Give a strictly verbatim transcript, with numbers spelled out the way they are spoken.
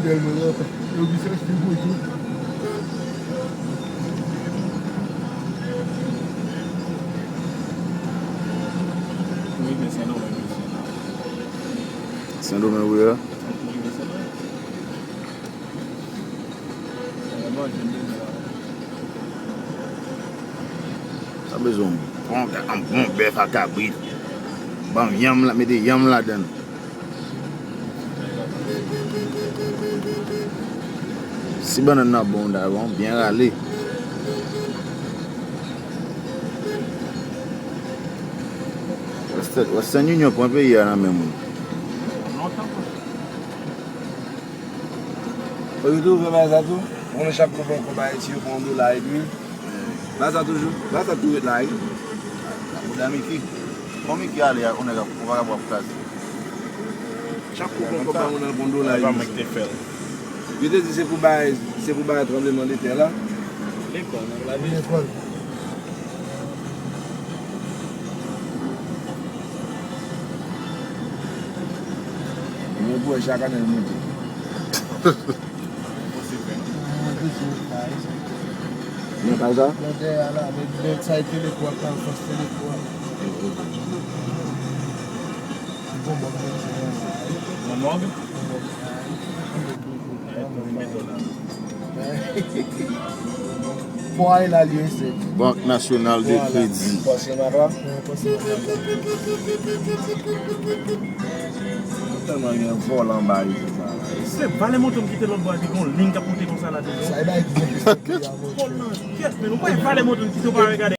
Tèlman rapid. Yo di sa se gwo tou. Wi, men Sendomeng, wi. Sendomeng, wi, a. Wi, men Sendomeng. Sa bezwen yon bon, yon bon bèf ak kabrit. Ban m yanm la, mete yanm ladan l. Si bannann nan bon, ta bon, byen rale. Western, Western Union pran peyi a nan men moun. Ou tou fè bagay sa tou? Ou konnen chak kou fè yon kòb Ayiti, yo pran yon dola edmi. Bagay sa toujou, bagay sa tou ret la, wi. Ou dan Miki. Kon Miki ale a, ou nèg ap, ou pa ka pran plas. Chak kou fè yon kòb ba moun nan pran yon dola edmi. Pa mwen ki te fè l. Yo te di se pou bay, se pou bay tranbleman de tè la. Lekòl, nèg la vin. Lekòl. Mwen pou wè chak ane l monte. Mwen pa sa. Nan dèyè a la, men, men sa e Teleco ak Alphonse Teleco a. Nan mòg? Pwa e la li ye se. Banque Nationale de Crédit. Pwa se mapa. Tèlman gen vòlò anba isit la. Se valè moto m kite lòt bò a, te gen yon liy k ap monte konsa la devan. Sa e bay egzanp. Vòlò nan kèt, men ou pa valè moto m kite, ou pa regade.